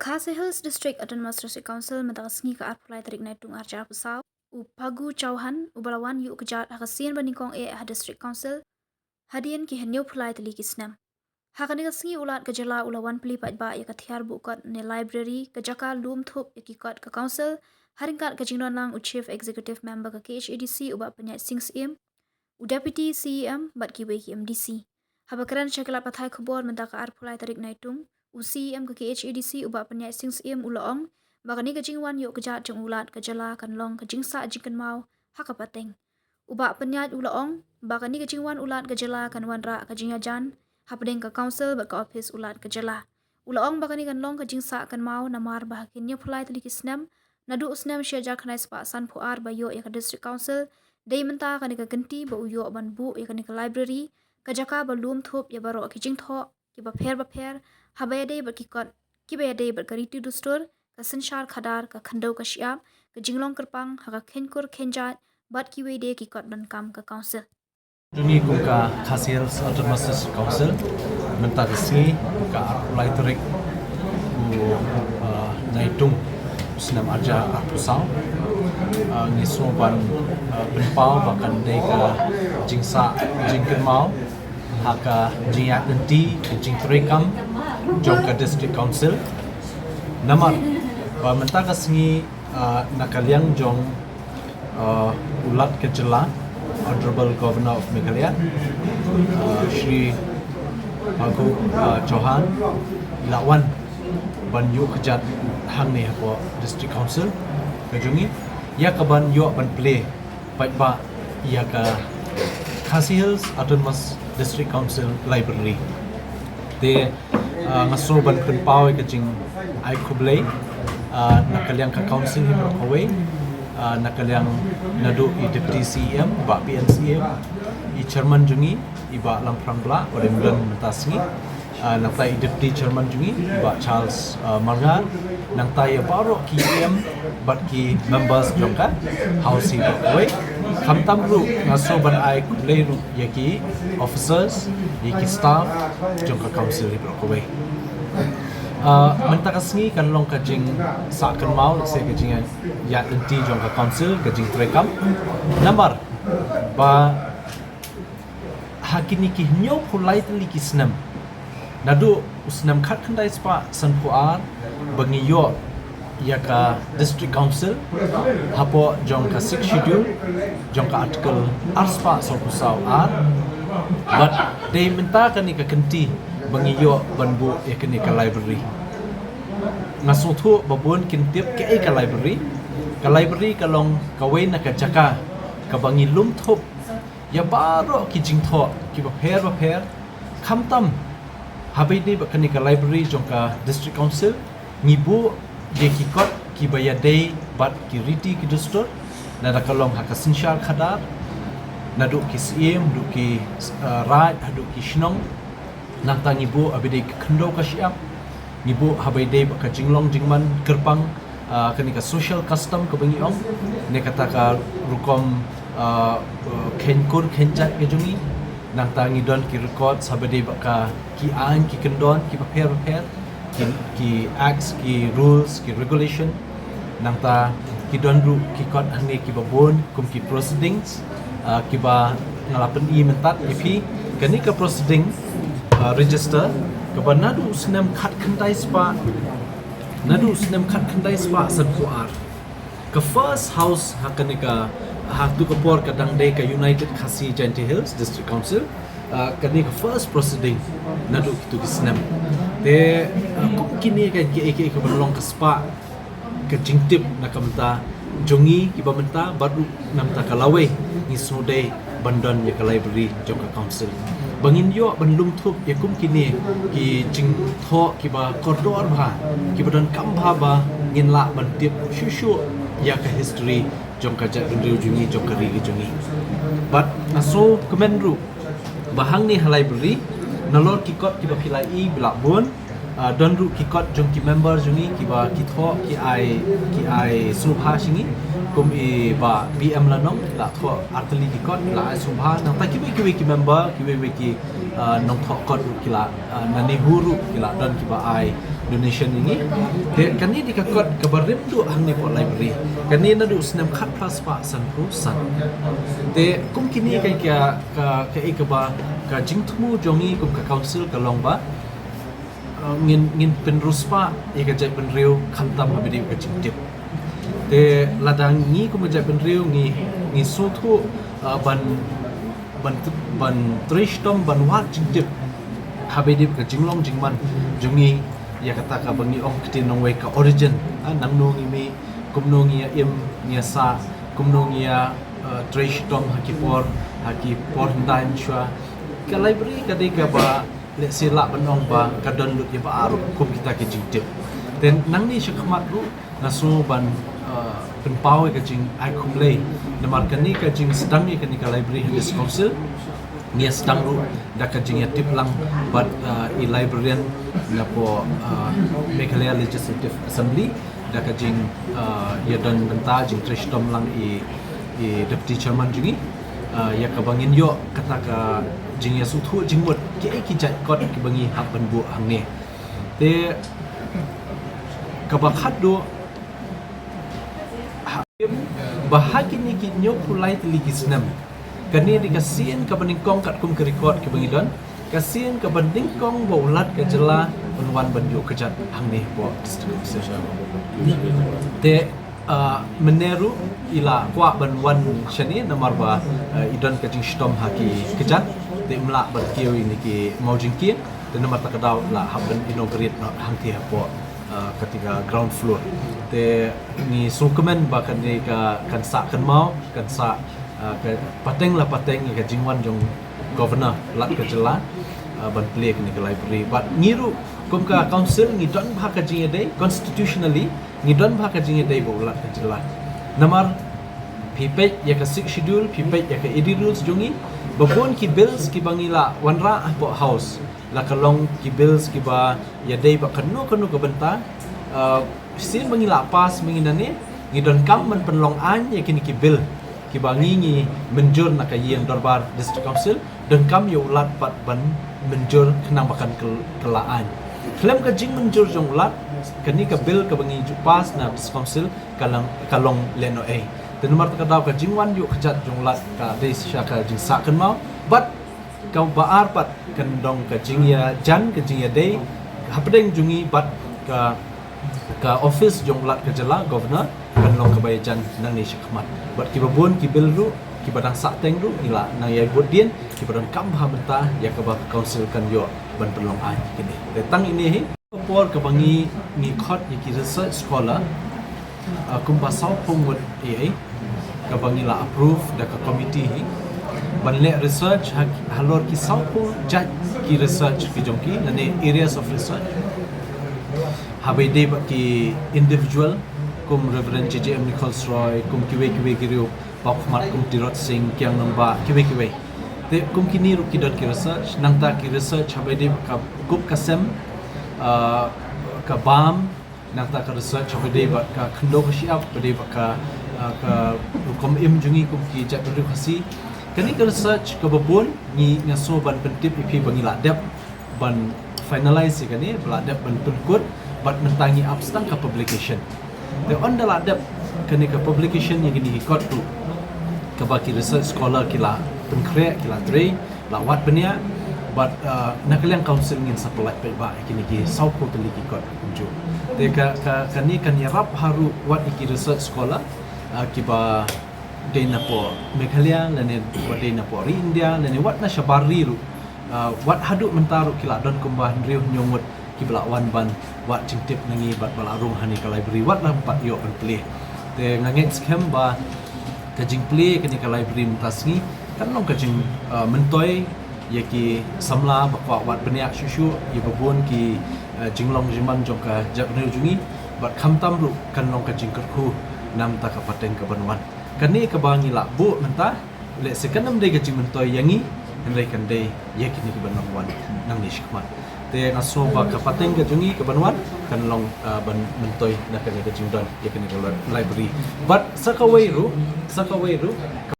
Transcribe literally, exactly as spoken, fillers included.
Khasi Hills District Autonomous District Council mynta ka sngi ka arphew lai tarik Naitung arhajar arphew saw, u Phagu Chauhan uba la wan ïuh kjat ha ka sien ba nyngkong eh ha District Council hadien ki hynñiewphew lai tylli ki snem. Ha kane ka sngi u Lat ka jylla u la wan plie paidbah ïa ka thiar buh kot ne library, ka jaka lum thup ïa ki kot ka council, ha ryngkat ka jingdon lang u Chief Executive Member ka K H A D C u Bah Pynïaid Sing Syiem, u Deputy C E M bad kiwei ki M D C. Haba kren sha ki lad pathai khubor mynta ka arphew lai tarik Naitung, u C E M ka K H A D C u Bah Pynïaid Sing Syiem u la ong ba kane ka jingwan ïuh kjat jong u Lat ka jylla kan long ka jingsah jingkynmaw ha ka pateng. U Bah Pynïaid u la ong ba kane ka jingwan u Lat ka jylla kan wanrah ka jingïajan hapdeng ka council bad ka ophis u Lat ka jylla. U la ong ba kane kan long ka jingsah kynmaw namar ba ha ki hynñiewphew lai tylli ki snem, naduh u snem shi hajar khyndai spah sanphew ar ba ïoh ïa ka District Council, dei mynta kane ka kynti ba u ïoh ban buh ïa kane ka library, ka jaka ba lum thup ïa baroh ki jingthoh kiba pher ba pher, haba ïadei bad ki kot kiba ïadei bad ka riti dustur, ka synshar khadar, ka khyndew ka shyiap, ka jinglong kyrpang ha ka khein kur khein jait bad kiwei de ki kot donkam ka council. Jong ngi kum ka Khasi Hills Autonomous District Council, mynta ka sngi ka arphew lai tarik u, uh, Naitung snem arhajar arphew saw, uh, ngi sngew ban, uh, pynpaw ba kan dei ka jingsah jingkynmaw ha ka jingïaid lynti ka jingtrei kam jong ka District Council. Namar ba mynta ka sngi, uh, na ka liang jong, uh, u Lat ka jylla, Honorable Governor of Meghalaya, uh, Shri Phagu, uh, Chauhan, la wan ban ïuh kjat hangne hapoh District Council ka jong ngi, ïa ka ban ïoh ban plie paidbah ïa ka Khasi Hills Autonomous District Council Library. Te, uh, nga sngew ban pynpaw ïa ka jingai khublei, uh, na ka liang ka council hi baroh kawei, uh, na ka liang naduh i Deputy C E M, Bah P N C M, i Chairman jong ngi, i Bah Lamphrang Blah, u dang don mynta sngi, uh, nangta i Deputy Chairman jong ngi, i Bah Charles, uh, Marngar, nangta ïa baroh ki E M bad ki members jong ka House hi baroh kawei. Khamtam ruh nga sngew ban ai khublei ruh ïa ki officers, ïa ki staff jong ka council hi baroh kawei. Uh, mynta ka sngi kan long ka jingsah kynmaw, se ka jingïaid lynti jong ka council, ka jingtrei kam. Namar ba ha kine ki hynñiewphew lai tylli ki snem, naduh u snem khatkhyndai spah sanphew ar ba ngi ïoh ïa ka District Council hapoh jong ka Sixth Schedule jong ka Article ar spah sawphew saw ar, bad dei mynta kane ka kynti ba ngi ïoh ban buh ïa kane ka library. Nga sngewthuh ba bun kin tip kaei ka library. Ka library ka long kawei na ka jaka kaba ngi lum thup ïa baroh ki jingthoh kiba pher ba pher. Khamtam haba ïadei bad kane ka library jong ka District Council, ngi buh ïa ki kot kiba ïadei bad ki riti ki dustur, lada ka long ha ka synshar khadar, naduh ki syiem, naduh ki, uh, raid, haduh ki shnong. Nangta ngi buh haba ïadei ka khyndew ka shyiap, ngi buh haba ïadei bad ka jinglong jingman kyrpang, ah, kane ka social custom kaba ngi ong, ne kata ka rukom, ah, ah, khein kur khein jait ka jong ngi. Nangta ngi don ki records haba ïadei bad ka ki aiñ ki kyndon kiba pher ba pher, ki, ki acts, ki rules, ki regulation. Nangta ki don ruh ki kot hangne kiba bun kum ki proceedings, ah, kiba nga la pyni mynta ïa phi. Kane ka proceeding, ah, register kaba naduh u snem khatkhyndai spah, naduh u snem khatkhyndai spah sanphew ar, ka first house ha kane ka, ha tu ka por ka dang dei ka United Khasi Jaintia Hills District Council, ah, kane ka first proceeding naduh kitu ki snem. Te, ah, kum kine ka, ka, ka, ka ban long ka spah ka jingtip na ka bynta jong ngi kiba mynta bad ruh na ka bynta ka lawei, ngi sngewdei ban don ïa ka library jong ka council ba ngin ïoh ban lum thup ïa kum kine ki jingthoh kiba kordor bha, kiba donkam bha ba ngin lah ban tip shuh shuh ïa ka history jong ka jaitbynriew jong ngi, jong ka ri ka jong ngi. Bad nga sngewkmen ruh ba hangne ha library, nalor ki kot kiba phi la ïohi ba la bun, ah, don ruh ki kot jong ki member jong ngi kiba ki thoh, ki ai, ki ai sngewbha sha ngi, kum i Bah P M Lanong la thoh artylli ki kot, la ai sngewbha. Nangta kiwei kiwei ki member, kiwei kiwei ki, ah, nongthoh kot ruh ki la, ah, na NEHU ruh ki la don kiba ai, donation ïa ngi. Te kane dei ka kot kaba rim duh hangne hapoh library. Kane naduh u snem khatphra spah sanphew san. Te kum kine ka, ka, ka, kaei kaba ka jingthmu jong ngi kum ka council ka long ba, uh, ngin, ngin pynriewspah ïa ka jaitbynriew khamtam haba ïadei bad ka jingtip. Te lada ngi kum ka jaitbynriew ngi, ngi sngewthuh, uh, ban, ban, ban trei shitom ban wad jingtip haba ïadei bad ka jinglong jingman jong ngi ïa kata kaba ngi ong ktien nongwei ka origin, ah, nangno ngi mih, kumno ngi ïa im, ngi ïa sah, kumno ngi ïa, uh, trei shitom ha ki por, ha ki por hyndai mynshuwa. Ka library ka dei kaba lehse lah ban ong ba ka don lut ïa ba ar kum kita ki jingtip. Te nangne shakhmat ruh nga sngew ban, uh, pynpaw ïa ka jingai khublei namar kane ka jingsdang ïa kane ka library ha District Council. Ngi ïa sdang ruh da ka jingïatip lang bad, uh, i librarian napoh, uh, Meghalaya Legislative Assembly da ka jing, uh, ïadon bynta jingtrei shitom lang i, i Deputy Chairman jong ngi, uh, ïa kaba ngin ïoh kata ka jingïasngewthuh jingmut kiei ki jait kot kiba ngi hap ban buh hangne. Te kaba khatduh, ha, ba ha kine ki hynñiewphew lai tylli ki snem, kane dei ka sien kaba nyngkong katkum ka record kaba ngi don, ka sien kaba nyngkong ba u Lat ka jylla un wan ban ïuh kjat hangne hapoh District Council. Te, ah, mynne ruh i la kwah ban wan shane namar ba, ah, i don ka jingshitom ha ki kjat, te im lah ban kiew ïa kine ki mawjingkieng, te namar kata ka daw la hap ban inaugurate noh hangtei hapoh, ah, kata ka ground floor. Te ngi sngewkmen ba kane ka kan sah kynmaw, kan sah, ah, ka pateng la pateng ïa ka jingwan jong Governor Lat ka jylla, ah, ban plie kane ka library. Bad ngi ruh kum ka council ngi don bha ka jingïadei constitutionally, ngi don bha ka jingïadei bad u Lat ka jylla. Namar phi peit ïa ka Sixth Schedule, phi peit ïa ka A D rules jong ngi, ba bun ki bills kiba ngi la wanrah hapoh House, la ka long ki bills kiba ïadei bad kano kano ka bynta, ah, shisien ba ngi la pass ma ngi nangne, ngi donkam ban pynlong aiñ ïa kine ki bill kiba ngi ngi mynjur na ka ïing dorbar District Council, donkam ïa u Lat pat ban mynjur khnang ba kan kyl-, kylla aiñ. Khlem ka jingmynjur jong u Lat, kane ka bill kaba ngi ju pass na District Council ka long, ka long lehnohei. Te namar kata ka daw ka jingwan ïuh kjat jong u Lat ka dei shisha ka jingsah kynmaw. Bad kaba ar pat kan long ka jingïajan, ka jingïadei hapdeng jong ngi bad ka, ka office jong u Lat ka jylla, Governor, kan long kaba ïajan nangne shakhmat. Bad kiba bun ki bill ruh kiba dang sahteng ruh ngi la nang ïai bud dien, kiba donkam bha mynta ïa kaba ka council kan ïoh ban pynlong aiñ kine. Te tang ine hi. Ka por kaba ngi, ngi khot ïa ki research scholar, ah, kumba sawphew ngut ïa, kaba ngi la approve da ka committee hi ban leh research ha, halor ki sawphew jait ki research ki jong ki, lane areas of research. Haba ïadei bad ki individual kum Reverend J J M Nichols Roy, kum kiwei kiwei ki riew, Paw Khmat kum Tirot Sing, Kiang Nangbah, kiwei kiwei. Te kum kine ruh ki don ki research, nangta ki research haba ïadei bad ka kup ka sem, ah, ka bam, nangta ka research haba ïadei bad ka khyndew ka shyiap, haba ïadei bad ka, ah, ka rukom im jong ngi kum ki jaitbynriew Khasi. Kane ka research kaba bun ngi, nga sngew ban pyntip ïa phi ba ngi la dep ban finalize ïa kane, ba la dep ban pynkut, bad mynta ngi ap tang ka publication. Te ynda la dep kane ka publication ïa kine ki kot ruh, kaba ki research scholar ki la pynkhreh, ki la trei, la wad bniah, bad, uh, na ka liang council ngin sa pyllait paidbah ïa kine ki sawphew tylli ki kot kumjuh. Te ka, ka, kane kan ïarap ha ruh wat ïa ki research scholar, uh, kiba dei napoh Meghalaya, lane wat dei napoh ri India, lane wat na shabar ri ruh. Ah, wat haduh mynta ruh ki la don kumba hynriew hynñiew ngut kiba la wan ban wad jingtip na ngi bad ba la rung ha kane ka library wat la ym pat ïoh ban plie. Te nga ngeit skhem ba ka jingplie kane ka library mynta sngi kan long ka jing, ah, myntoi ïa ki samla ba kwah wad bniah shuh shuh ïa ba bun ki, ah, jinglong jingman jong ka jaitbynriew jong ngi bad khamtam ruh kan long ka jingkyrkhu na mynta ka pateng kaban wan. Kane kaba ngi la buh mynta, lehse kan ym dei ka jingmyntoi ïa ngi, hynrei kan dei ïa kine kiban long wan nangne shakhmat. Te nga sngew ba ka pateng ka jong ngi kaban wan kan long, ah, ban myntoi na kane ka jingdon ïa kane ka li-, library. Bad sa kawei ruh, sa kawei ruh,